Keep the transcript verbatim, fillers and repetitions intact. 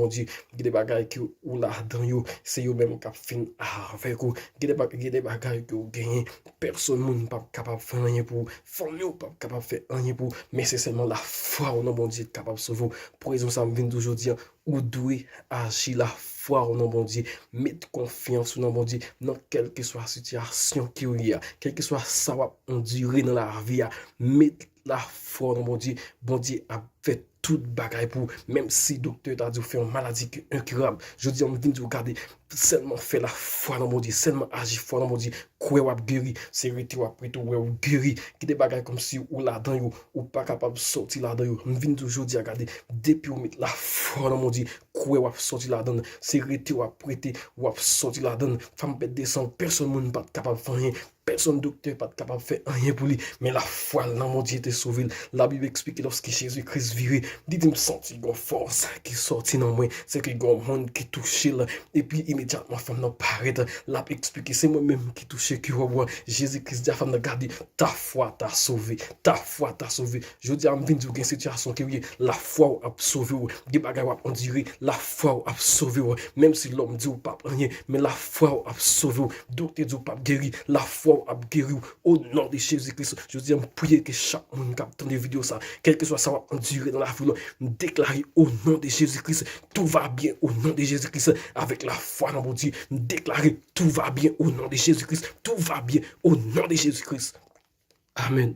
Bondye, gen de bagay ke ou ladan yo, se yo menm k ap fin avèk ou. Gen de ba-, gen de bagay ke ou genyen, pèsonn moun p ap kapab fè anyen pou ou, fanmi w p ap kapab fè anyen pou ou, men se sèlman lafwa w nan Bondye ki kapab sove w. Pou rezon sa, m vin di w jodi a, ou dwe aji lafwa w nan Bondye. Met konfyans ou nan Bondye, nan kèlkeswa sitiyasyon ke w ye a, kèlkeswa sa w ap andire nan lavi a, met lafwa w nan Bondye. Bondye ap fè tout bagay pou ou. Menm si doktè ta di w fè yon maladi ki enkirab, jodi a, m vin di w, gade, sèlman fè lafwa nan Bondye, sèlman aji fwa nan Bondye, kwè w ap geri, se rete w ap rete w wè w geri. Gen de bagay kòmsi ou ladan yo, ou pa kapab sòti ladan yo. M vin di w jodi a, gade, depi w met lafwa nan Bondye, kwè w ap sòti ladan l, se rete w ap rete, w ap sòti ladan l. Fanm pèt de san, pèsonn moun pa t kapab fè anyen, pèsonn doktè pa t kapab fè anyen pou li, men lafwa l nan Bondye te sove l. Labib eksplike, lòske Jezi Kris vire, li di, m santi gon fòs ki sòti nan mwen, se ke gon moun ki touche l, epi imedyatman fanm nan parèt, l ap eksplike, se mwen menm ki touche ki wòb ou an. Jezi Kris di a fanm nan, gade, ta fwa t'a sove, ta fwa t'a sove. Jodi a, m vin di w gen sitiyasyon ke w ye, lafwa w ap sove w. Gen bagay w ap andire, lafwa w ap sove w. Menm si lòm di w p ap anyen, men lafwa w ap sove w. Doktè di w p ap geri, lafwa w ap geri w. O non de Jezi Kris, jodi a, m priye ke chak moun k ap tande videyo sa, kèlkeswa sa w ap andire nan lavi w, m deklare o non de Jezi Kris, tout va bien o non de Jezi Kris. Avèk lafwa nan Bondye, m deklare tout va bien o non de Jezi Kris, tout va bien o non de Jezi Kris. Amèn.